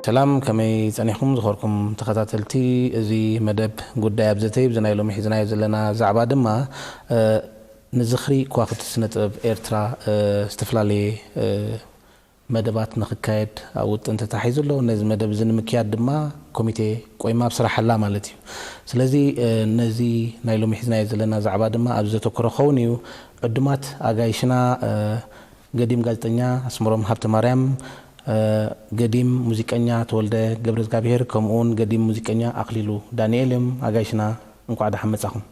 ሰላም፣ ከመይ ጸኒሕኩም ዝኸርኩም ተኸታተልቲ እዚ መደብ ጉዳይ ኣብ ዘተ? ኣብዚ ናይ ሎሚ ሒዝናዮ ዘለና ዛዕባ ድማ፣ እ፣ ንዝኽሪ ከዋኽብቲ ስነ ጥበብ ኤርትራ፣ እ፣ ዝተፈላለየ፣ እ፣ መደባት ንኽካየድ ኣብ ውጥን ተታሒዙ ኣሎ። ነዚ መደብ እዚ ንምክያድ ድማ ኮሚቴ ቆይማ ኣብ ስራሕ ኣላ ማለት እዩ። ስለዚ፣ እ፣ ነዚ ናይ ሎሚ ሒዝናዮ ዘለና ዛዕባ ድማ ኣብዚ ዘተኮረ ክኸውን እዩ። ዕዱማት ኣጋይሽና፣ እ፣ ገዲም ጋዜጠኛ ኣስመሮም ሃብተማርያም፣ እ፣ ገዲም ሙዚቀኛ ተወልደ ገብረዝጋብሄር፣ ከምኡውን ገዲም ሙዚቀኛ ኣኽሊሉ ዳንኤል እዮም። ኣጋይሽና፣ እንቋዕ ደሓን መጻኹም።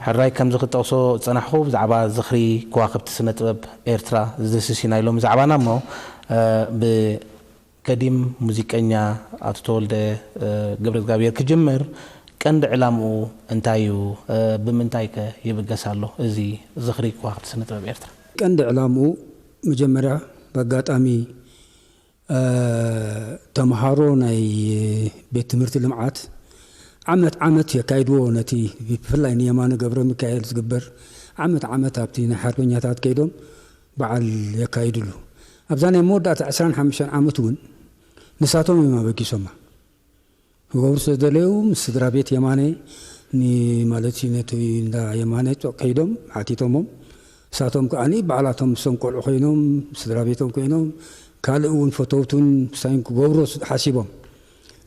ሕራይ፣ ከምዚ ክጠቕሶ ዝጸናሕኩ፣ ብዛዕባ ዝኽሪ ከዋኽብቲ ስነ ጥበብ ኤርትራ ዝድህስስ እዩ ናይ ሎሚ ዛዕባና እሞ፣ እ፣ ብገዲም ሙዚቀኛ ኣቶ ተወልደ፣ እ፣ ገብረዝጋብሄር ክጅምር። ቀንዲ ዕላምኡ እንታይ እዩ? እ፣ ብምንታይ ከ ይብገስ ኣሎ እዚ ዝኽሪ ከዋኽብቲ ስነ ጥበብ ኤርትራ? ቀንዲ ዕላምኡ መጀመርያ ብኣጋጣሚ፣ እ፣ ተምሃሮ ናይ ቤት ትምህርቲ ልምዓት ዓመት ዓመት የካይድዎ። ነቲ ብፍላይ ንየማነ ገብረ ሚካኤል ዝግበር ዓመት ዓመት ኣብቲ ናይ ሓርበኛታት ከይዶም በዓል የካይድሉ። ኣብዛ ናይ መወዳእታ ዕስራን ሓሙሽተን ዓመት እውን ንሳቶም እዮም ኣበጊሶማ። ክገብሩ ስለ ዝደለዩ ምስ ስድራ ቤት የማነ ኒ-፣ ማለት እዩ ነቲ እንዳ የማነ ጦ-፣ ከይዶም ሓቲቶሞም። ንሳቶም ከዓኒ ባዕላቶም ምስቶም ቆልዑ ኮይኖም፣ ስድራ ቤቶም ኮይኖም፣ ካልእ እውን ፈተውቱን ሳይን ክገብሮ ስ-፣ ሓሲቦም።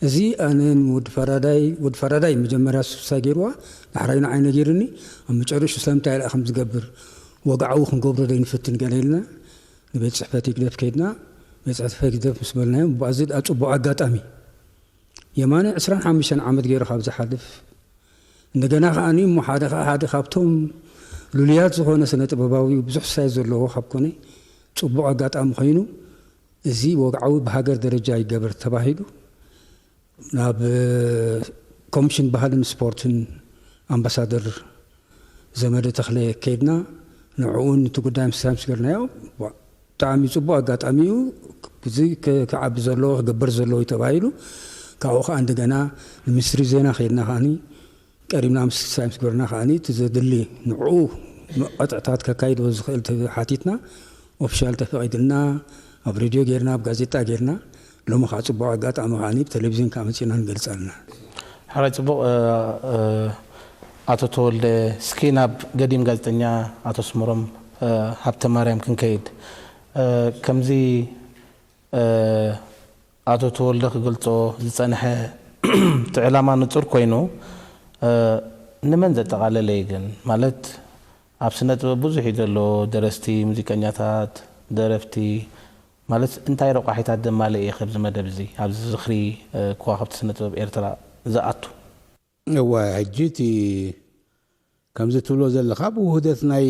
እዚ ኣነ ንወዲ ፈራዳይ፣ ወዲ ፈራዳይ መጀመርያ ስሳይ ገይርዋ፣ ዳሕራይ ንዓይ ነጊርኒ፣ ኣብ መጨረሹ ስለምንታይ ኢለ ከም ዝገብር፣ ወግዓዊ ክንገብሮ ዶ ይንፍትን ገለ ኢልና፣ ንቤት ጽሕፈት ህግደፍ ከይድና፣ ቤት ጽሕፈት ህግደፍ ምስ በልናዮም፣ ብኣዚ ኣብ ጽቡቕ ኣጋጣሚ የማነ ዕስራን ሓሙሽተን ዓመት ገይሩ ካብ ዝሓልፍ፣ እንደገና ከዓኒ እሞ ሓደ ከኣ ሓደ ካብቶም ልሉያት ዝኾነ ስነ ጥበባዊ ብዙሕ ስታይ ዘለዎ ካብ ኮነ ጽቡቕ ኣጋጣሚ ኮይኑ፣ እዚ ወግዓዊ ብሃገር ደረጃ ይገበር ተባሂሉ ናብ ኮሚሽን ባህልን ስፖርትን ኣምባሳደር ዘመደ ተኽለ ከይድና፣ ንዕኡን እቲ ጉዳይ ምስ ምስ ገርናዮ፣ ብጣዕሚ ጽቡቕ ኣጋጣሚ እዩ። እዚ ክ-፣ ክዓቢ ዘለዎ፣ ክግበር ዘለዎ እዩ ተባሂሉ። ካብኡ ከኣ እንደገና ንሚኒስትሪ ዜና ከይድና ከኣኒ፣ ቀሪብና ምስ ሳይ ምስ ገርና ከኣኒ፣ እቲ ዘድሊ ንዕኡ መቐጥዕታት ከካይድዎ ዝኽእል ተ-፣ ሓቲትና፣ ኦፊሻል ተፈቒድልና፣ ኣብ ሬድዮ ጌርና፣ ኣብ ጋዜጣ ጌርና፣ ሎሚ ከኣ ጽቡቕ ኣጋጣሚ ከኣኒ ብቴሌቪዝን ከኣ መጺእና ንገልጽ ኣለና። ሕራይ ጽቡቕ፣ እ፣ እ፣ ኣቶ ተወልደ፣ እስኪ ናብ ገዲም ጋዜጠኛ ኣቶ ኣስመሮም፣ እ፣ ሃብተማርያም ክንከይድ። እ፣ ከምዚ፣ እ፣ ኣቶ ተወልደ ክገልጾ ዝጸንሐ፣ እቲ ዕላማ ንጹር ኮይኑ፣ እ፣ ንመን ዘጠቓለለ እዩ ግን? ማለት፣ ኣብ ስነ ጥበብ ብዙሕ እዩ ዘሎ፣ ደረስቲ፣ ሙዚቀኛታት፣ ደረፍቲ፣ ማለት እንታይ ረቋሒታት ዘማልእ እዩ ከብዚ መደብ እዚ፣ ኣብዚ ዝኽሪ፣ እ፣ ከዋኽብቲ ስነ ጥበብ ኤርትራ ዝኣቱ? እወ፣ ሕጂ እቲ ከምዚ ትብሎ ዘለኻ ብውህደት ናይ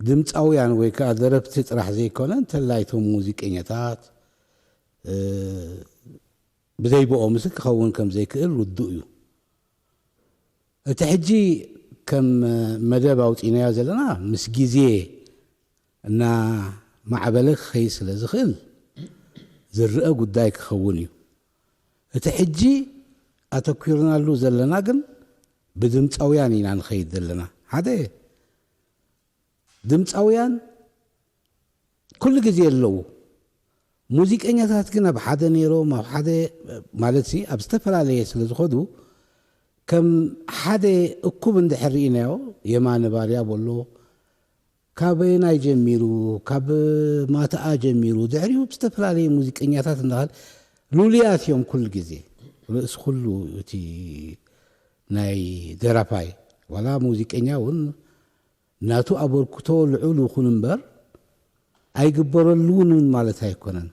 ድምጻውያን ወይ ከኣ ደረፍቲ ጥራሕ ዘይኮነ፣ እንተላይ እቶም ሙዚቀኛታት፣ እ፣ ብዘይ ብኦምስ ክኸውን ከም ዘይክእል ርዱእ እዩ። እቲ ሕጂ ከም መደብ ኣውጺእናዮ ዘለና ምስ ግዜ እናማዕበለ ክኸይድ ስለ ዝኽእል ዝረአ ጉዳይ ክኸውን እዩ። እቲ ሕጂ ኣተኲርናሉ ዘለና ግን ብድምጻውያን ኢና ንኸይድ ዘለና። ሓደ ድምጻውያን ኩሉ ግዜ ኣለዉ። ሙዚቀኛታት ግን ኣብ ሓደ ነይሮም፣ ኣብ ሓደ ማለት ሲ ኣብ ዝተፈላለየ ስለ ዝኸዱ፣ ከም ሓደ እኩብ እንድሕር ርኢናዮ፣ የማነ ባርያ በሎ፣ ካበየናይ ጀሚሩ፣ ካብ ማትኣ ጀሚሩ፣ ድሕሪኡ ብዝተፈላለየ ሙዚቀኛታት እንዳበለ፣ ልሉያት እዮም ኩሉ ግዜ። ርእሲ ኩሉ እቲ ናይ ደራፋይ፣ ዋላ ሙዚቀኛ እውን ናቱ ኣበርክቶ ልዑል ይኹን እምበር፣ ኣይግበረሉን እውን ማለት ኣይኮነን።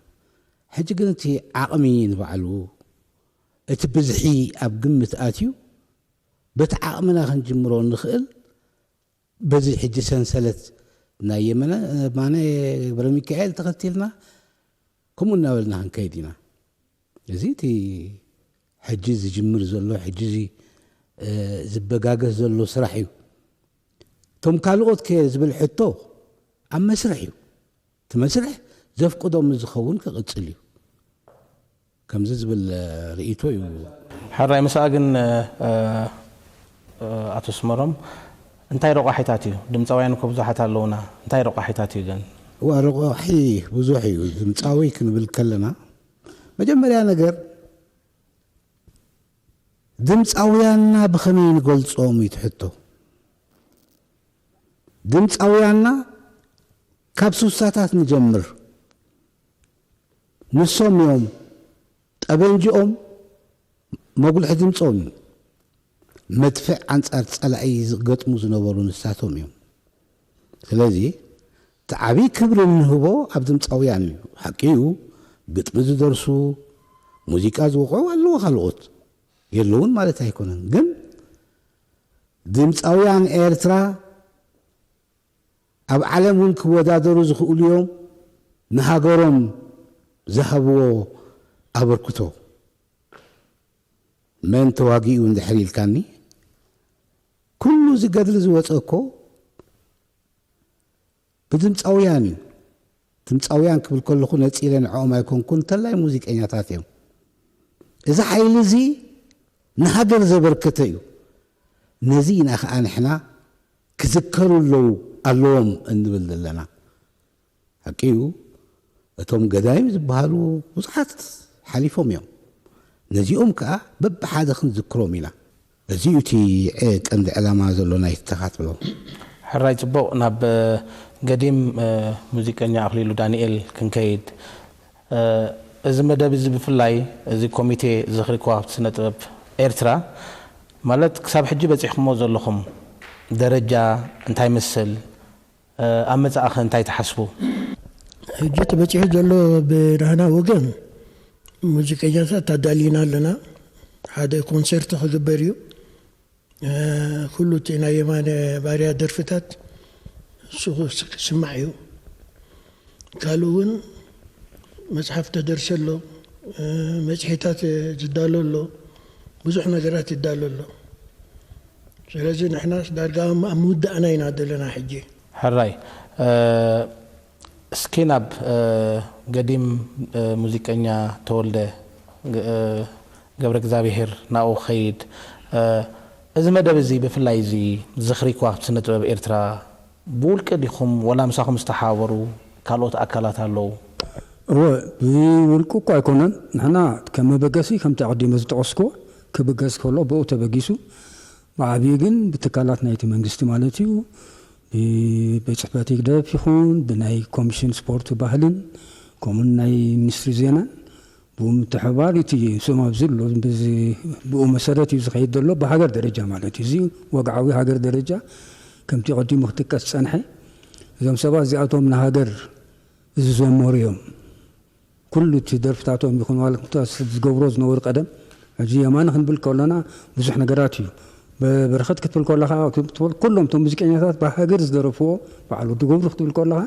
ሕጂ ግን እቲ ዓቕሚ ንባዕሉ፣ እቲ ብዝሒ ኣብ ግምት ኣትዩ፣ በቲ ዓቕምና ክንጅምሮ ንኽእል፣ በዚ ሕጂ ሰንሰለት ናይ የመነ፣ ማነ ገብረ ሚካኤል ተኸቲልና፣ ከምኡ እናበልና ክንከይድ ኢና። እዚ እቲ ሕጂ ዝጅምር ዘሎ፣ ሕጂ እዚ፣ እ፣ ዝበጋገስ ዘሎ ስራሕ እዩ። እቶም ካልኦት ከ ዝብል ሕቶ ኣብ መስርሕ እዩ። እቲ መስርሕ ዘፍቅዶ ምስ ዝኸውን ክቕጽል እዩ። ከምዚ ዝብል ርእይቶ እዩ። ሕራይ፣ ምስኣ ግን፣ እ፣ እ፣ ኣቶ ኣስመሮም፣ እንታይ ረቋሒታት እዩ? ድምጻውያን እኮ ብዙሓት ኣለዉና። እንታይ ረቋሒታት እዩ ግን? እዋ፣ ረቋሒ ብዙሕ እዩ። ድምጻዊ ክንብል ከለና፣ መጀመርያ ነገር ድምፃውያንና ብኸመይ ንገልፆም እዩ እቲ ሕቶ። ድምፃውያንና ካብ ሱሳታት ንጀምር። ንሶም እዮም ጠበንጅኦም መጉልሒ ድምፆም እዩ። መድፍዕ ኣንፃር ፀላኢ ዝገጥሙ ዝነበሩ ንሳቶም እዮም። ስለዚ እቲ ዓብዪ ክብሪ እንህቦ ኣብ ድምፃውያን እዩ። ሓቂ እዩ፣ ግጥሚ ዝደርሱ፣ ሙዚቃ ዝወቕዑ ኣለዉ፣ ካልኦት የለውን ማለት ኣይኮነን። ግን ድምፃውያን ኤርትራ ኣብ ዓለም እውን ክወዳደሩ ዝኽእሉ እዮም። ንሃገሮም ዝሃብዎ ኣበርክቶ መን ተዋጊኡ እንድሕር ኢልካኒ፣ ኩሉ እዚ ገድሊ ዝወፀ እኮ ብድምፃውያን እዩ። ድምፃውያን ክብል ከለኹ ነፂለ ንዕኦም ኣይኮንኩን፣ እንተላይ ሙዚቀኛታት እዮም። እዚ ሓይሊ እዚ ንሃገር ዘበርከተ እዩ። ነዚ ኢና ከዓ ንሕና ክዝከሩ ኣለዉ፣ ኣለዎም እንብል ዘለና። ሓቂ እዩ፣ እቶም ገዳይም ዝበሃሉ ብዙሓት ሓሊፎም እዮም። ነዚኦም ከዓ በብሓደ ክንዝክሮም ኢና። እዚ እዩ እቲ ቀንዲ ዕላማ ዘሎ ናይ ተኻትሎ። ሕራይ ጽቡቕ፣ ናብ ገዲም ሙዚቀኛ ኣኽሊሉ ዳንኤል ክንከይድ። እዚ መደብ እዚ ብፍላይ እዚ ኮሚቴ ዝኽሪ ከዋኽብቲ ስነ ጥበብ ኤርትራ ማለት ክሳብ ሕጂ በጺሕኩሞ ዘለኹም ደረጃ እንታይ ይመስል? ኣብ መጻእኸ እንታይ ትሓስቡ? ሕጂ ተበጺሑ ዘሎ ብናህና ወገን ሙዚቀኛታት ኣዳሊና ኣለና። ሓደ ኮንሰርት ክግበር እዩ። ኩሉ እቲ ናይ የማነ ባርያ ደርፍታት እሱ ክስማዕ እዩ። ካልእ እውን መፅሓፍ ተደርሰ ኣሎ፣ መፅሒታት ዝዳሎ ኣሎ፣ ብዙሕ ነገራት ይዳሎ ኣሎ። ስለዚ ንሕናስ ዳርጋ ኣብ ምውዳእና ኢና ዘለና ሕጂ። ሕራይ እስኪ ናብ ገዲም ሙዚቀኛ ተወልደ ገብረ እግዚኣብሄር ናብኡ ኸይድ። እዚ መደብ እዚ ብፍላይ እዚ ዝኽሪ ከዋኽብቲ ስነ ጥበብ ኤርትራ ብውልቂ ዲኹም ወላ ምሳኹም ዝተሓባበሩ ካልኦት ኣካላት ኣለዉ? እወ፣ ብውልቂ እኳ ኣይኮነን። ንሕና ከም መበገሲ ከምቲ ኣቐዲመ ዝጠቐስኩዎ ክብገስ ከሎ ብኡ ተበጊሱ፣ ብዓብዩ ግን ብትካላት ናይቲ መንግስቲ ማለት እዩ፣ ብቤት ጽሕፈት ህግደፍ ይኹን ብናይ ኮሚሽን ስፖርት ባህልን ከምኡን ናይ ሚኒስትሪ ዜናን ብምትሕባር እቲ ስም ኣብዚ ኣሎ ብኡ መሰረት እዩ ዝኸይድ ዘሎ ብሃገር ደረጃ ማለት እዩ። እዚ ወግዓዊ ሃገር ደረጃ ከምቲ ቀዲሙ ክጥቀስ ዝጸንሐ እዞም ሰባት እዚኣቶም ንሃገር ዝዘመሩ እዮም። ኩሉ እቲ ደርፍታቶም ይኹን ዋላ ዝገብሮ ዝነበሩ ቀደም ሕጂ የማነ ክንብል ከለና ብዙሕ ነገራት እዩ። በረኸት ክትብል ከለኻ ኩሎም እቶም ሙዚቀኛታት ብሃገር ዝደረፍዎ በዓል ወዲ ገብሩ ክትብል ከለኻ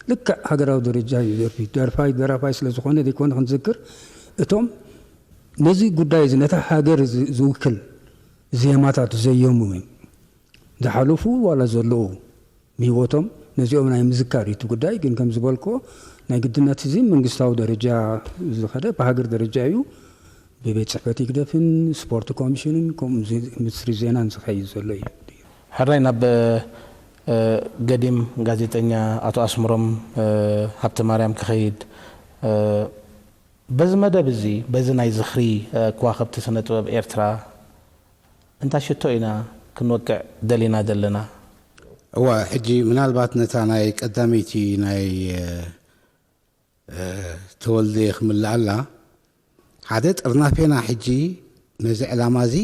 ልክዕ ሃገራዊ ደረጃ እዩ ደርፊ ደርፋይ ደራፋይ ስለ ዝኾነ ዘይኮነ ክንዝክር እቶም ነዚ ጉዳይ እዚ ነታ ሃገር ዝውክል ዜማታት ዘየሙ እዮም። ዝሓለፉ ዋላ ዘለዉ ብህይወቶም ነዚኦም ናይ ምዝካር እዩ እቲ ጉዳይ። ግን ከም ዝበልክዎ ናይ ግድነት እዚ መንግስታዊ ደረጃ ዝኸደ ብሃገር ደረጃ እዩ። ብቤት ጽሕፈት ህግደፍን ስፖርት ኮሚሽንን ከምኡ ሚኒስትሪ ዜናን ዝኸይድ ዘሎ እዩ። ሕራይ ናብ ገዲም ጋዜጠኛ ኣቶ ኣስምሮም ሃብተ ማርያም ክኸይድ በዚ መደብ እዚ በዚ ናይ ዝኽሪ ከዋኽብቲ ስነ ጥበብ ኤርትራ እንታይ ሽቶ ኢና ክንወቅዕ ደሊና ዘለና? እዋ ሕጂ ምናልባት ነታ ናይ ቀዳመይቲ ናይ ተወልደ ክምልኣላ ሓደ ጥርናፌና ሕጂ ነዚ ዕላማ እዚ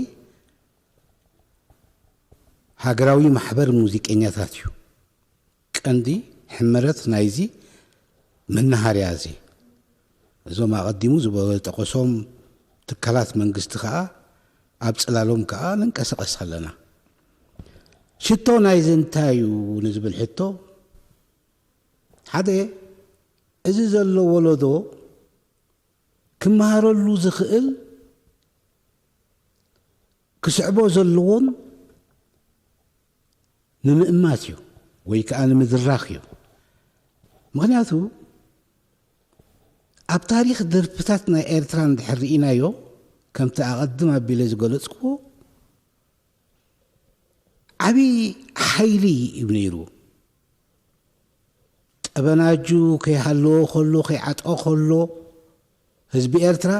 ሃገራዊ ማሕበር ሙዚቀኛታት እዩ ቀንዲ ሕመረት ናይዚ መናሃርያ እዚ። እዞም ኣቐዲሙ ዝጠቐሶም ትካላት መንግስቲ ከኣ ኣብ ጽላሎም ከኣ ንንቀሳቐስ ኣለና። ሽቶ ናይዚ እንታይ እዩ ንዝብል ሕቶ ሓደ እዚ ዘሎ ወለዶ ክመሃረሉ ዝኽእል ክስዕቦ ዘለዎን ንምእማት እዩ ወይ ከዓ ንምድራኽ እዩ። ምኽንያቱ ኣብ ታሪኽ ደርፍታት ናይ ኤርትራ እንድሕር ርኢናዮ ከምቲ ኣቐድም ኣቢለ ዝገለጽክዎ ዓብዪ ሓይሊ እዩ ነይሩ። ጠበናጁ ከይሃለዎ ከሎ ከይዓጠ ከሎ ህዝቢ ኤርትራ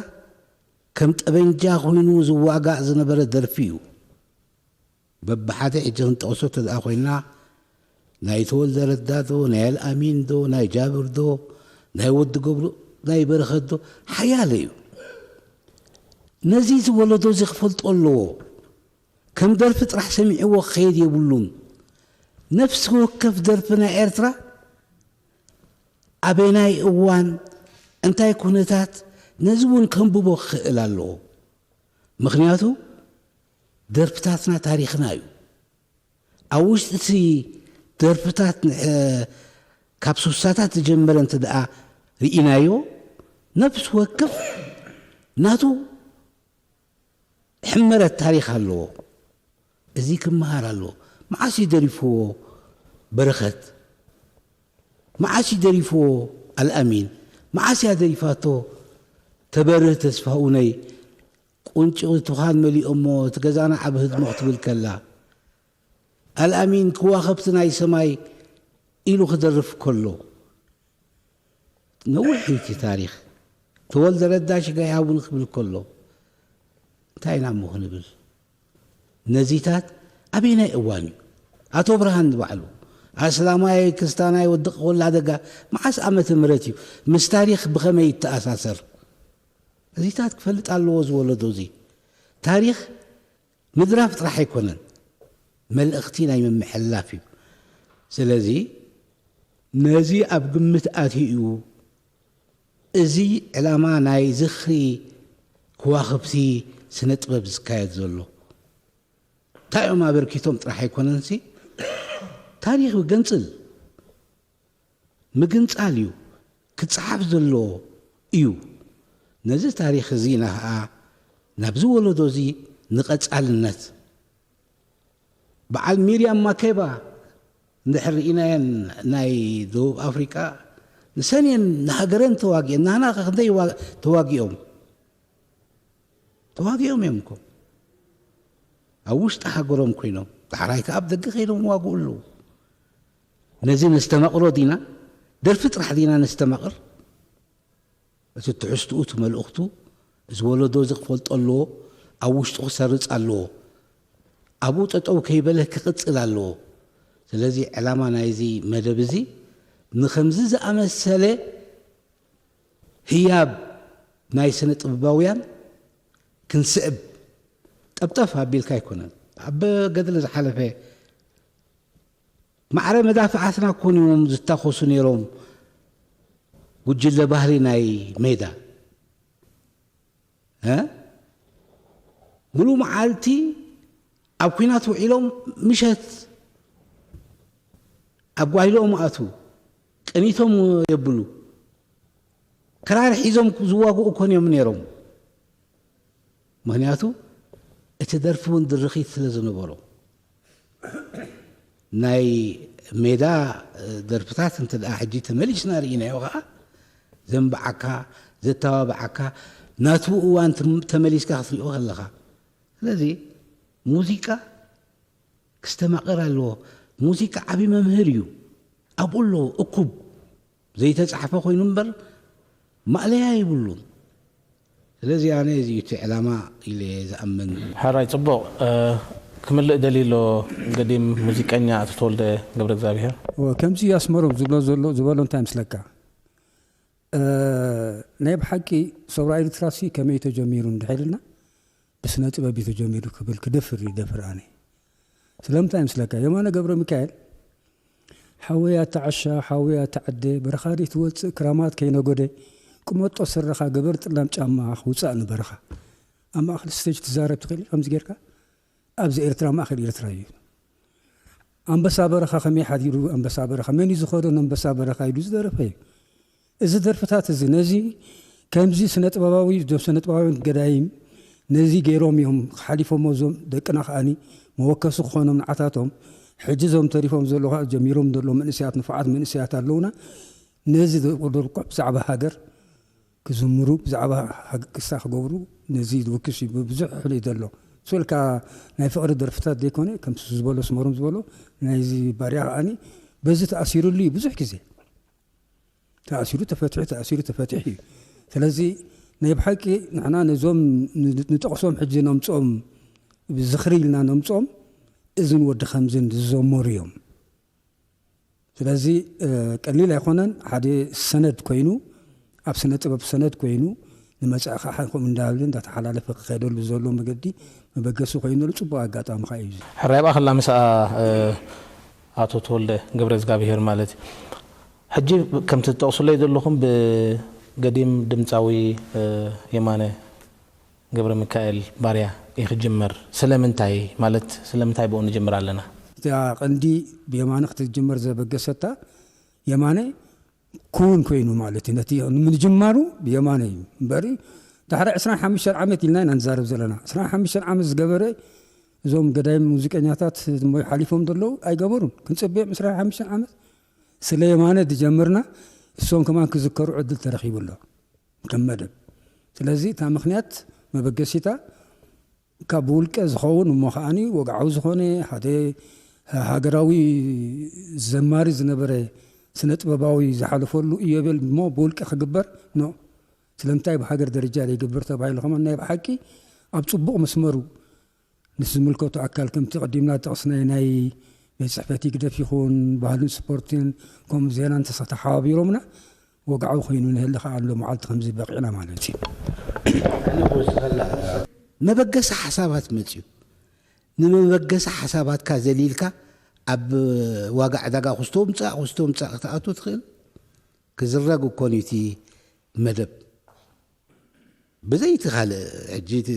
ከም ጠበንጃ ኮይኑ ዝዋጋእ ዝነበረ ደርፊ እዩ። በብሓደ ሕጂ ክንጠቕሶ ተደኣ ኮይና ናይ ተወልደ ረዳ ዶ፣ ናይ ኣልኣሚን ዶ፣ ናይ ጃብር ዶ፣ ናይ ወዲ ገብሩ፣ ናይ በረኸት ዶ፣ ሓያለ እዩ። ነዚ እዚ ወለዶ እዚ ክፈልጦ ኣለዎ። ከም ደርፊ ጥራሕ ሰሚዕዎ ክኸይድ የብሉን። ነፍሲ ወከፍ ደርፊ ናይ ኤርትራ ኣበናይ እዋን፣ እንታይ ኩነታት፣ ነዚ እውን ከንብቦ ክኽእል ኣለዎ። ምኽንያቱ ደርፍታትና ታሪኽና እዩ። ኣብ ውሽጢ እቲ ደርፍታት ንሐ-፣ ካብ ሱሳታት ዝጀመረ እንተ ደኣ ርኢናዮ፣ ነፍሲ ወከፍ ናቱ ሕመረት ታሪኽ ኣለዎ። እዚ ክመሃር ኣለዎ። መዓስ እዩ ደሪፍዎ በረኸት? መዓስ እዩ ደሪፍዎ ኣልኣሚን? መዓስ እያ ደሪፋቶ ተበርህ ተስፋሁነይ? ቁንጪ ትዃን መሊኦሞ፣ እቲ ገዛና ዓቢ ህድሞ ክትብል ከላ፣ ኣልኣሚን ክዋኽብቲ ናይ ሰማይ ኢሉ ክደርፍ ከሎ፣ ነዊሕ እዩ እቲ ታሪኽ። ተወልደ ረዳ ሽጋይ ሃቡኒ ክብል ከሎ፣ እንታይ ኢና እሞ ክንብል? ነዚታት ኣበየናይ እዋን እዩ? ኣቶ ብርሃን ንባዕሉ፣ ኣስላማይ፣ ክስታናይ፣ ወዲ ቆላ ደጋ፣ መዓስ ዓመተ ምህረት እዩ? ምስ ታሪኽ ብኸመይ ይተኣሳሰር? እዚታት ክፈልጥ ኣለዎ እዚ ወለዶ እዚ። ታሪኽ ምድራፍ ጥራሕ ኣይኮነን፣ መልእኽቲ ናይ ምምሕልላፍ እዩ። ስለዚ ነዚ ኣብ ግምት ኣትዩ እዩ እዚ ዕላማ ናይ ዝኽሪ ከዋኽብቲ ስነ ጥበብ ዝካየድ ዘሎ። እንታይ እዮም ኣበርኪቶም ጥራሕ ኣይኮነንሲ፣ ታሪኽ ይገንጽል። ምግንጻል እዩ፣ ክጸሓፍ ዘለዎ እዩ። ነዚ ታሪኽ እዚ ኢና ኸኣ ናብዚ ወለዶ እዚ ንቐጻልነት፣ በዓል ሚርያም ማኬባ እንድሕር ርኢናየን ናይ ደቡብ ኣፍሪቃ፣ ንሰን እየን ንሃገረን ተዋጊአን፣ ናህና ኸ ክንደይ ዋ-፣ ተዋጊኦም? ተዋጊኦም እዮም እኮ። ኣብ ውሽጢ ሃገሮም ኮይኖም፣ ዳሕራይ ከኣ ኣብ ደገ ከይዶም ይዋግኡ ኣለዉ። ነዚ ነስተማቕሮ ዲና? ደርፊ ጥራሕ ዲና ነስተማቕር? እቲ ትሕዝትኡ፣ እቲ መልእኽቱ፣ እዚ ወለዶ እዚ ክፈልጦ ኣለዎ፣ ኣብ ውሽጡ ክሰርጽ ኣለዎ። ኣብኡ ጠጠው ከይበለ ክቕጽል ኣለዎ። ስለዚ ዕላማ ናይዚ መደብ እዚ ንኸምዚ ዝኣመሰለ ህያብ ናይ ስነ ጥበባውያን ክንስዕብ፣ ጠፍጠፍ ኣቢልካ ኣይኮነን። ኣብ ገድሊ ዝሓለፈ ማዕረ መዳፍዓትና ኮን እዮም ዝታኾሱ ነይሮም። ጉጅለ ባህሊ ናይ ሜዳ፣ እ? ሙሉ መዓልቲ ኣብ ኲናት ውዒሎም፣ ምሸት ኣብ ጓይሎኦም ኣትዉ፣ ቅኒቶም የብሉ። ክራር ሒዞም ዝዋግኡ ኮን እዮም ነይሮም። ምኽንያቱ እቲ ደርፊ እውን ድርኺት ስለ ዝነበሮ። ናይ ሜዳ ደርፍታት እንተ ደኣ ሕጂ ተመሊስና ርኢናዮ ኸዓ፣ ዘንብዓካ፣ ዘተባብዓካ፣ ናቱ እዋን ትም-፣ ተመሊስካ ክትሪኦ ከለኻ። ስለዚ ሙዚቃ ክስተማቐር ኣለዎ። ሙዚቃ ዓቢ መምህር እዩ። ኣብኡ ኣለዎ እኩብ። ዘይተጻሕፈ ኮይኑ እምበር ማእለያ የብሉን። ስለዚ ኣነ እዚ እዩ እቲ ዕላማ ኢለ እየ ዝኣምን። ሕራይ ጽቡቕ፣ እ፣ ክምልእ ደልዩ ኣሎ ገዲም ሙዚቀኛ ኣቶ ተወልደ ገብረ እግዚኣብሔር። እወ፣ ከምዚ ኣስመሮም ዝብሎ ዘሎ፣ ዝበሎ እንታይ ምስለካ? እ፣ ናይ ብሓቂ ሰውራ ኤርትራሲ ከመይ ተጀሚሩ እንድሕር ኢልና፣ ብስነ ጥበብ እዩ ተጀሚሩ ክብል ክደፍር ይደፍር ኣነ። ስለምንታይ ምስለካ? የማነ ገብረ ሚካኤል፣ ሓወይ ኣታ ዓሻ፣ ሓወይ ኣታ ዓደ፣ በረኻ ደይ ትወጽእ ክራማት ከይነጎደ፣ ቅመጦ ስረኻ፣ ግበር ጥላም ጫማ፣ ውጻእ ንበረኻ። ኣብ ማእከል ስቴጅ ትዛረብ ትኽእል ከምዚ ጌርካ? ኣብዚ ኤርትራ፣ ማእከል ኤርትራ እዩ። ኣንበሳ በረኻ ከመይ ሓዲሩ፣ ኣንበሳ በረኻ መን እዩ ዝኸዶ፣ ኣንበሳ በረኻ ኢሉ ዝደረፈ እዩ። እዚ ደርፍታት እዚ ነዚ ከምዚ ስነ ጥበባዊ፣ እዞም ስነ ጥበባውያን ገዳይም ነዚ ገይሮም እዮም ሓሊፎሞ፣ እዞም ደቅና ከኣኒ መወከሲ ክኾኖም ንዓታቶም። ሕጂ እዞም ተሪፎም ዘለዉ ከኣ ጀሚሮም ዘለዉ መንእሰያት፣ ንፉዓት መንእሰያት ኣለዉና። ነዚ ዘቁድርቁ ብዛዕባ ሃገር ክዝምሩ፣ ብዛዕባ ሃግ-፣ ክሳ ክገብሩ ነዚ ዝውክስ እዩ። ብዙሕ ሕሉይ ዘሎ ስልካ ናይ ፍቕሪ ደርፍታት ዘይኮነ፣ ከምቲ ዝበሎ ስመሮም ዝበሎ ናይዚ ባርያ ከኣኒ በዚ ተኣሲሩሉ እዩ ብዙሕ ግዜ። ተኣሲሩ ተፈቲሑ፣ ተኣሲሩ ተፈቲሑ እዩ። ስለዚ ናይ ብሓቂ ንሕና ነዞም ንጠቕሶም ሕጂ ነምፅኦም ዝኽሪ ኢልና ነምፅኦም እዝን ወዲ ከምዝን ዝዘመሩ እዮም። ስለዚ ቀሊል ኣይኮነን። ሓደ ሰነድ ኮይኑ ኣብ ስነ ጥበብ ሰነድ ኮይኑ ንመጻኢ ከዓ ከምኡ እንዳበለ እንዳተሓላለፈ ክኸደሉ ዘሎ መገዲ መበገሲ ኮይነሉ ፅቡቅ ኣጋጣሚ ከዓ እዩ። ሕራይ ብኣኸላ ምስኣ ኣቶ ተወልደ ገብረ እግዚኣብሔር ማለት እዩ። ሕጂ ከምቲ ትጠቕሱለይ ዘለኹም ብገዲም ድምፃዊ የማነ ገብረ ሚካኤል ባርያ ይኽጅመር ስለምንታይ ማለት ስለምንታይ ብኡ ንጅምር ኣለና? እታ ቀንዲ ብየማነ ክትጅመር ዘበገሰታ የማነ ክውን ኮይኑ ማለት እዩ። ነቲ ንምንጅማሩ ብየማነ እዩ እምበሪ ድሕሪ ዕስራን ሓሙሽተን ዓመት ኢልና ኢና ንዛረብ ዘለና። ዕስራን ሓሙሽተን ዓመት ዝገበረ እዞም ገዳይም ሙዚቀኛታት ሞ ሓሊፎም ዘለዉ ኣይገበሩን። ክንፅበዮም ዕስራን ሓሙሽተን ዓመት ስለ የማነ ዝጀምርና እሶም ከማን ክዝከሩ ዕድል ተረኺቡ ኣሎ ከም መደብ። ስለዚ እታ ምክንያት መበገሲታ ካብ ብውልቀ ዝኸውን እሞ ከዓኒ ወግዓዊ ዝኾነ ሓደ ሃገራዊ ዘማሪ ዝነበረ ስነ ጥበባዊ ዝሓለፈሉ እዮቤል እሞ ብውልቀ ክግበር ኖ ስለምንታይ ብሃገር ደረጃ ዘይግበር ተባሂሉ ከማን ናይ ብሓቂ ኣብ ፅቡቕ መስመሩ ምስ ዝምልከቱ ኣካል ከምቲ ቀዲምና ዝጠቕስናዮ ናይ ቤት ጽሕፈት ይግደፍ ይኹን ባህልን ስፖርትን ከምኡ ዜናን ተሓባቢሮምና ወግዓዊ ኮይኑ ንህሊ ከዓ ኣሎ መዓልቲ ከምዚ በቂዕና ማለት እዩ። መበገሲ ሓሳባት መፅዩ። ንመበገሲ ሓሳባትካ ዘሊልካ ኣብ ዋጋ ዕዳጋ ክስቶ ምፃእ ክስቶ ምፃእ ክትኣቱ ትኽእል። ክዝረግ እኮን እዩ እቲ መደብ ብዘይቲ ካልእ ሕጂ እቲ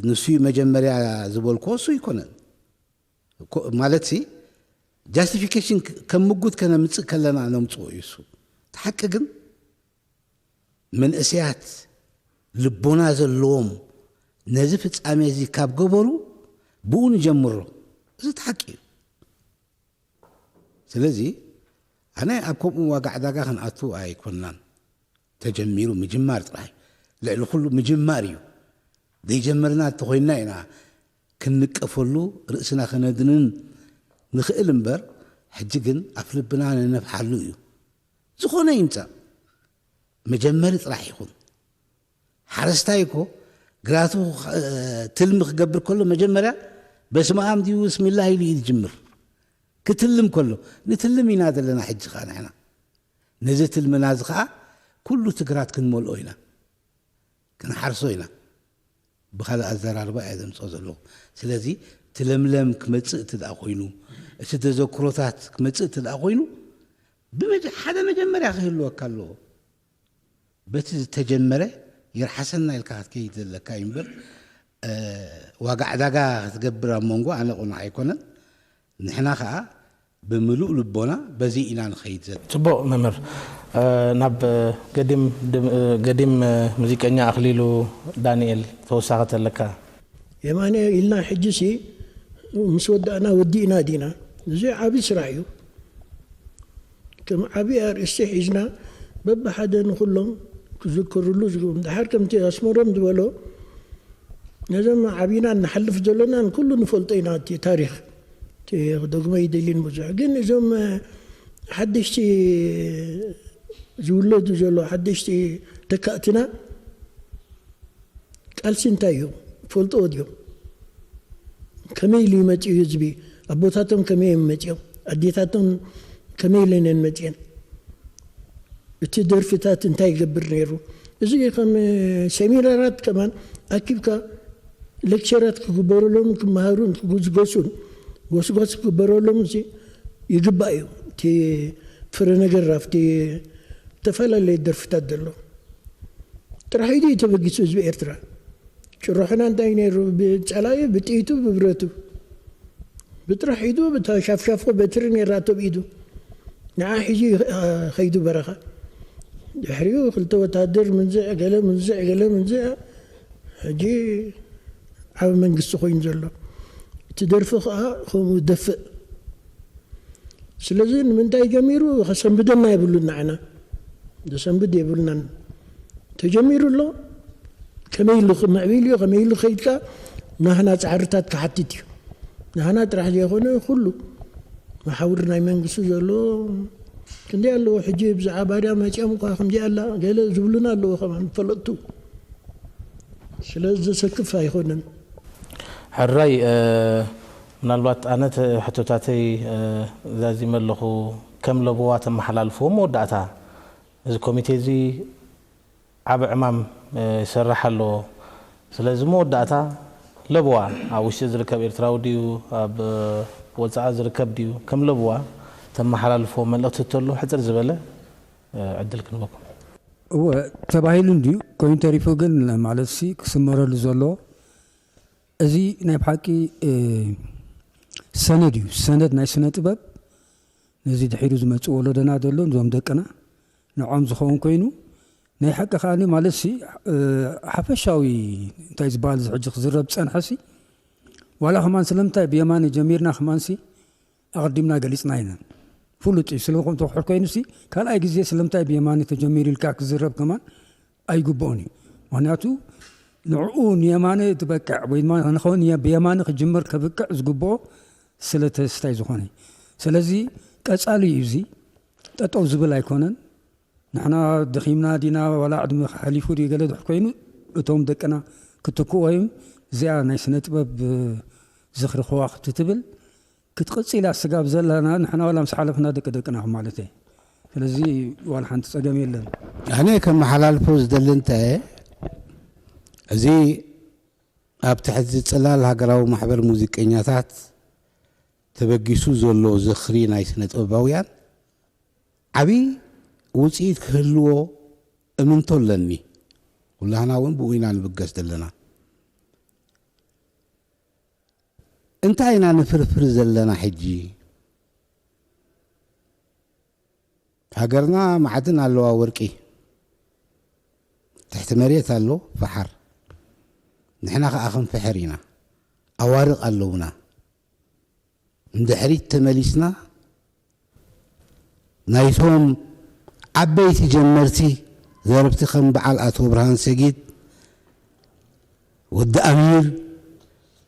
ንሱ እዩ መጀመርያ ዝበልኮ እሱ ኣይኮነን ማለት ሲ ጃስቲፊኬሽን ከም ምጉት ከነምፅእ ከለና ነምፅኦ እዩ እሱ እቲ ሓቂ ግን መንእሰያት ልቦና ዘለዎም ነዚ ፍፃሜ እዚ ካብ ገበሩ ብኡ ንጀምሮ እዚ እቲ ሓቂ እዩ ስለዚ ኣነ ኣብ ከምኡ ዋጋ ዕዳጋ ክንኣቱ ኣይኮንናን ተጀሚሩ ምጅማር ጥራይ ልዕሊ ኩሉ ምጅማር እዩ ዘይጀመርና እንተኮይንና ኢና ክንንቀፈሉ ርእስና ከነድንን ንኽእል እምበር ሕጂ ግን ኣፍ ልብና ነነፍሓሉ እዩ ዝኾነ ይምፃእ መጀመሪ ጥራሕ ይኹን ሓረስታይ እኮ ግራቱ ትልሚ ክገብር ከሎ መጀመርያ በስመኣም ድዩ ብስሚላ ኢሉ እዩ ዝጅምር ክትልም ከሎ ንትልም ኢና ዘለና ሕጂ ከዓ ንሕና ነዚ ትልምና እዚ ከዓ ኩሉ ትግራት ክንመልኦ ኢና ክንሓርሶ ኢና ብካልእ ኣዘራርባ እየ ዘምፅኦ ዘለኹ ስለዚ ትለምለም ክመፅእ እቲ ደኣ ኮይኑ እቲ ተዘክሮታት ክመፅእ እቲ ደኣ ኮይኑ ሓደ መጀመርያ ክህልወካ ኣለዎ በቲ ዝተጀመረ ይርሓሰና ኢልካ ክትከይድ ዘለካ እዩ እምበር ዋጋ ዕዳጋ ክትገብር ኣብ መንጎ ኣነ ቁኑዕ ኣይኮነን ንሕና ከዓ ብምሉእ ልቦና በዚ ኢና ንኸይድ ዘለና። ፅቡቕ መምህር ናብ ገዲም ሙዚቀኛ ኣኽሊሉ ዳንኤል ተወሳኺ ተለካ። የማነ ኢልና ሕጂ ሲ ምስ ወዳእና ወዲእና ዲና እዚ ዓቢ ስራሕ እዩ ከም ዓቢ ኣርእስቲ ሒዝና በብሓደ ንኹሎም ክዝክርሉ ዝግቡ ድሓር ከምቲ ኣስመሮም ዝበሎ ነዞም ዓቢና ንሓልፍ ዘለና ንኩሉ ንፈልጦ ኢና እቲ ታሪኽ ክደግሞ ይደልን ብዙሕ ግን እዞም ሓደሽቲ ዝውለዱ ዘሎ ሓደሽቲ ተካእትና ቃልሲ እንታይ እዩ ፈልጥዎ ድዮም ከመይ ኢሉ ይመፅኡ ህዝቢ ኣቦታቶም ከመይ እዮም መፅኦም ኣዴታቶም ከመይ ኢለን እየን መፅአን እቲ ደርፍታት እንታይ ይገብር ነይሩ እዚ ከም ሴሚናራት ከማን ኣኪብካ ሌክቸራት ክግበረሎም ክመሃሩን ክጉዝጎሱን ጎስጓስ ክግበረሎም ይግባእ እዩ እቲ ፍረ ነገር ኣብቲ ዝተፈላለዩ ደርፍታት ዘሎ ጥራሕ ኢዱ እዩ ተበጊሱ ህዝቢ ኤርትራ ጭርሖና እንታይ ነይሩ ብፀላኢ ብጥይቱ ብብረቱ ብጥራሕ ኢዱ ብተሻፍሻፎ በትሪ ነይራ ተብኢዱ ንዓ ሒዙ ከይዱ በረኻ ድሕሪኡ ክልተ ወታደር ምንዝዕ ገለ ምንዝዕ ገለ ምንዝዕ ሕጂ ዓብ መንግስቲ ኮይኑ ዘሎ እቲ ደርፊ ከዓ ከምኡ ደፍእ ስለዚ ንምንታይ ጀሚሩ ከሰንብደና የብሉን ንዓና ዘሰንብድ የብልናን ተጀሚሩ ኣሎ ከመይ ኢሉ ክምዕብል እዩ ከመይ ኢሉ ከይድካ ናህና ፃዕርታት ክሓትት እዩ ናህና ጥራሕ ዘይኮነ ኩሉ መሓውር ናይ መንግስቲ ዘሎ ክንደይ ኣለዉ ሕጂ ብዛዕባ ባድያ መጺኦም እኳ ከምዚ ኣላ ገለ ዝብሉና ኣለዉ ከማን ፈለጥቱ። ስለዚ ዘሰክፍ ኣይኮነን። ሕራይ ምናልባት ኣነ ሕቶታተይ ዛዚመ ኣለኹ። ከም ለበዋ ተመሓላልፍዎ መወዳእታ እዚ ኮሚቴ እዚ ዓቢ ዕማም ይሰርሕ ኣሎ። ስለዚ መወዳእታ ለበዋ ኣብ ውሽጢ ዝርከብ ኤርትራዊ ድዩ ኣብ ወፃኢ ዝርከብ ድዩ ከም ለበዋ ተመሓላልፎ መልእኽቲ ተሎ ሕፅር ዝበለ ዕድል ክንበኩም። እወ ተባሂሉ እንድዩ ኮይኑ ተሪፉ ግን ማለት ሲ ክስመረሉ ዘሎ እዚ ናይ ብሓቂ ሰነድ እዩ። ሰነድ ናይ ስነ ጥበብ ነዚ ድሒሩ ዝመፅእ ወለዶና ዘሎ እዞም ደቅና ንዖም ዝኸውን ኮይኑ ናይ ሓቂ ከኣ ማለት ሲ ሓፈሻዊ እንታይ ዝበሃል እዚ ሕጂ ክዝረብ ዝፀንሐ ሲ ዋላ ከማን ስለምንታይ ብየማነ ጀሚርና ከማን ሲ ኣቐዲምና ገሊፅና ኢና። ፍሉጥ እዩ። ስለምንታይ ትውሕድ ኮይኑ ሲ ካልኣይ ግዜ ስለምንታይ ብየማነ ተጀሚሩ ኢልካ ክዝረብ ከማን ኣይግብኦን እዩ። ምክንያቱ ንዕኡ ንየማነ ትበቅዕ ወይ ድማ ንኸውን ብየማነ ክጅምር ከብቅዕ ዝግብኦ ስለ ተስታይ ዝኾነ ስለዚ ቀፃሊ እዩ እዚ ጠጠው ዝብል ኣይኮነን። ንሕና ደኺምና ዲና ዋላ ዕድመ ሓሊፉ ድዩ ገለ ድሕር ኮይኑ እቶም ደቅና ክትክኡ ወይም እዚኣ ናይ ስነ ጥበብ ዝኽሪ ከዋኽብቲ ትብል ክትቕፅል እያ ስጋብ ዘለና ንሕና ዋላ ምስ ሓለፍና ደቂ ደቅና ማለት እየ። ስለዚ ዋላ ሓንቲ ፀገም የለን። ኣነ ከመሓላልፎ ዝደሊ እንተ እዚ ኣብ ትሕቲ ፅላል ሃገራዊ ማሕበር ሙዚቀኛታት ተበጊሱ ዘሎ ዝኽሪ ናይ ስነ ጥበባውያን ዓብዪ ውፅኢት ክህልዎ እምንቶ ኣለኒ። ኩላህና እውን ብኡ ኢና ንብገስ ዘለና። እንታይ ኢና ንፍርፍር ዘለና ሕጂ? ሃገርና ማዕድን ኣለዋ ወርቂ ትሕቲ መሬት ኣሎ ፈሓር ንሕና ከኣ ክንፍሕር ኢና ኣዋርቕ ኣለውና ንድሕሪት ተመሊስና ናይቶም ዓበይቲ ጀመርቲ ዘረብቲ ከም በዓል ኣቶ ብርሃን ሰጊድ፣ ወዲ ኣሚር፣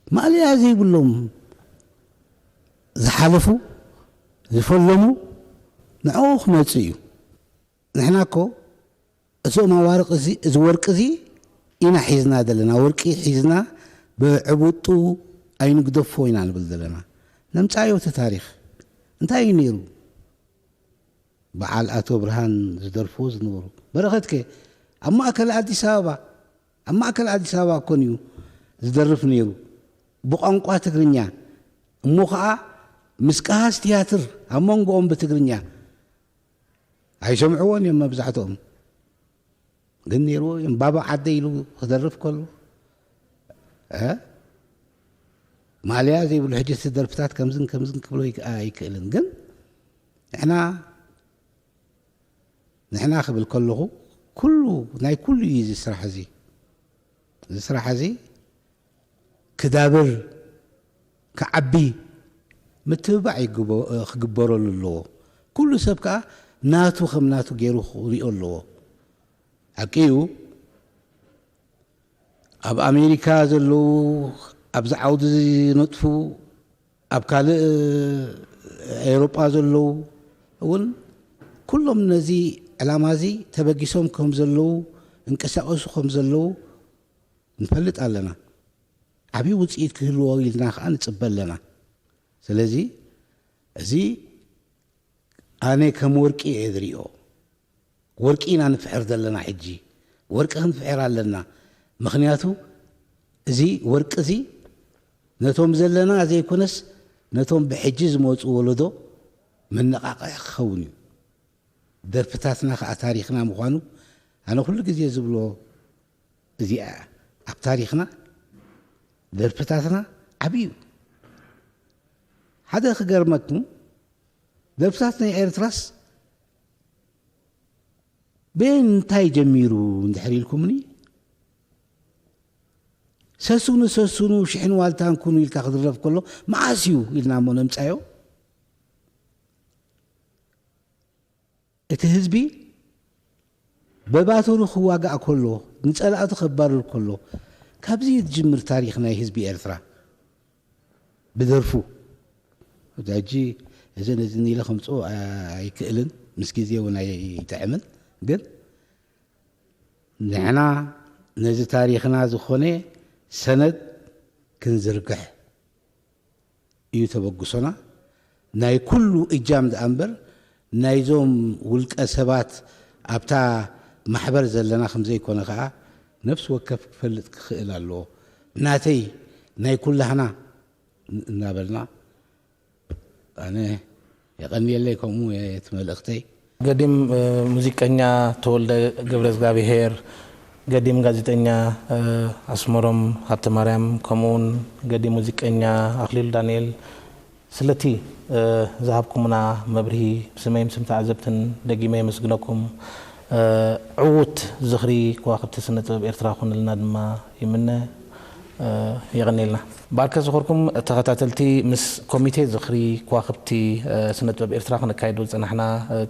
ማእለያ ዘይብሎም ዝሓለፉ ዝፈለሙ ንዕኡ ክመጽእ እዩ። ንሕና እኮ እዞም ኣዋርቕ እዚ እዚ ወርቂ እዚ ኢና ሒዝና ዘለና ወርቂ ሒዝና ብዕቡጡ ኣይንግደፎ ኢና ንብል ዘለና። ነምጻዮ እቲ ታሪኽ እንታይ እዩ ነይሩ? በዓል ኣቶ ብርሃን ዝደርፍዎ ዝነበሩ በረኸትከ ኣብ ማእከል ኣዲስ ኣበባ ኣብ ማእከል ኣዲስ ኣበባ እኮን እዩ ዝደርፍ ነይሩ ብቋንቋ ትግርኛ እሞ ኸዓ ምስ ቀሃስ ትያትር ኣብ መንጎኦም ብትግርኛ ኣይሰምዕዎን እዮም መብዛሕትኦም ግን ነይርዎ እዮም ባባ ዓደ ኢሉ ክደርፍ ከሎ ማልያ ዘይብሉ ሕጂ እቲ ደርፍታት ከምዝን ከምዝን ክብሎ ኣይክእልን ግን ንሕና ንሕና ክብል ከለኹ ኩሉ ናይ ኩሉ እዩ እዚ ስራሕ እዚ እዚ ስራሕ እዚ ክዳብር ክዓቢ ምትብባዕ ክግበረሉ ኣለዎ ኩሉ ሰብ ከዓ ናቱ ከም ናቱ ገይሩ ክሪኦ ኣለዎ ሓቂ እዩ ኣብ ኣሜሪካ ዘለዉ ኣብዚ ዓውዲ ዝነጥፉ ኣብ ካልእ ኤውሮጳ ዘለዉ እውን ኩሎም ነዚ ዕላማ እዚ ተበጊሶም ከም ዘለዉ እንቅሳቀሱ ከም ዘለዉ ንፈልጥ ኣለና። ዓብዪ ውፅኢት ክህልዎ ኢልና ከዓ ንፅበ ኣለና። ስለዚ እዚ ኣነ ከም ወርቂ እየ ዝሪኦ። ወርቂ ኢና ንፍሕር ዘለና ሕጂ። ወርቂ ክንፍሕር ኣለና። ምኽንያቱ እዚ ወርቂ እዚ ነቶም ዘለና ዘይኮነስ ነቶም ብሕጂ ዝመፁ ወለዶ መነቓቕሒ ክኸውን እዩ። ደርፍታትና ከዓ ታሪኽና ምዃኑ ኣነ ኩሉ ግዜ ዝብሎ እዚኣ እያ። ኣብ ታሪኽና ደርፍታትና ዓብዪ እዩ። ሓደ ክገርመኩም ደርፍታት ናይ ኤርትራስ ብእንታይ ጀሚሩ እንድሕር ኢልኩምኒ ሰሱኑ ሰሱኑ ሽሕን ዋልታን ኩኑ ኢልካ ክድረፍ ከሎ መዓስ እዩ ኢልና እሞ ነምፃዮ እቲ ህዝቢ በባትሩ ክዋጋእ ከሎ ንፀላእቱ ከባርር ከሎ ካብዚ እዩ ዝጅምር ታሪክ ናይ ህዝቢ ኤርትራ ብደርፉ እዛ ሕጂ እዘን እዝን ኢለ ከምፅኦ ኣይክእልን ምስ ግዜ እውን ኣይጥዕምን። ግን ንሕና ነዚ ታሪኽና ዝኾነ ሰነድ ክንዝርግሕ እዩ ተበግሶና። ናይ ኩሉ እጃም ደኣ እምበር ናይዞም ውልቀ ሰባት ኣብታ ማሕበር ዘለና ከም ዘይኮነ ከዓ ነፍሲ ወከፍ ክፈልጥ ክኽእል ኣለዎ። ናተይ ናይ ኩላህና እናበልና ኣነ የቐንየለይ ከምኡ እቲ መልእኽተይ። ገዲም ሙዚቀኛ ተወልደ ገብረ እግዚኣብሔር፣ ገዲም ጋዜጠኛ ኣስመሮም ሃብተ ማርያም፣ ከምኡውን ገዲም ሙዚቀኛ ኣኽሊሉ ዳንኤል ስለቲ ዝሃብኩምና መብርሂ ብስመይም ስም ተዓዘብትን ደጊመ የመስግነኩም። ዕዉት ዝኽሪ ከዋኽብቲ ስነ ጥበብ ኤርትራ ኩንልና ድማ ይምነ። የቐንየልና። ብኣርከ ዝኾርኩም ተኸታተልቲ ምስ ኮሚቴ ዝኽሪ ከዋኽብቲ ስነ ጥበብ ኤርትራ ክነካይዶ ዝጸናሕና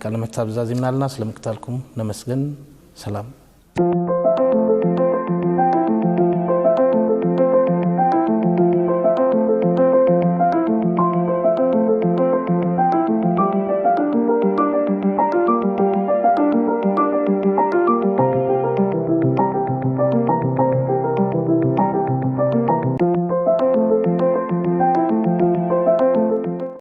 ቃለ ምሕታት ዛዚምና ኣለና። ስለምክታልኩም ነመስግን። ሰላም።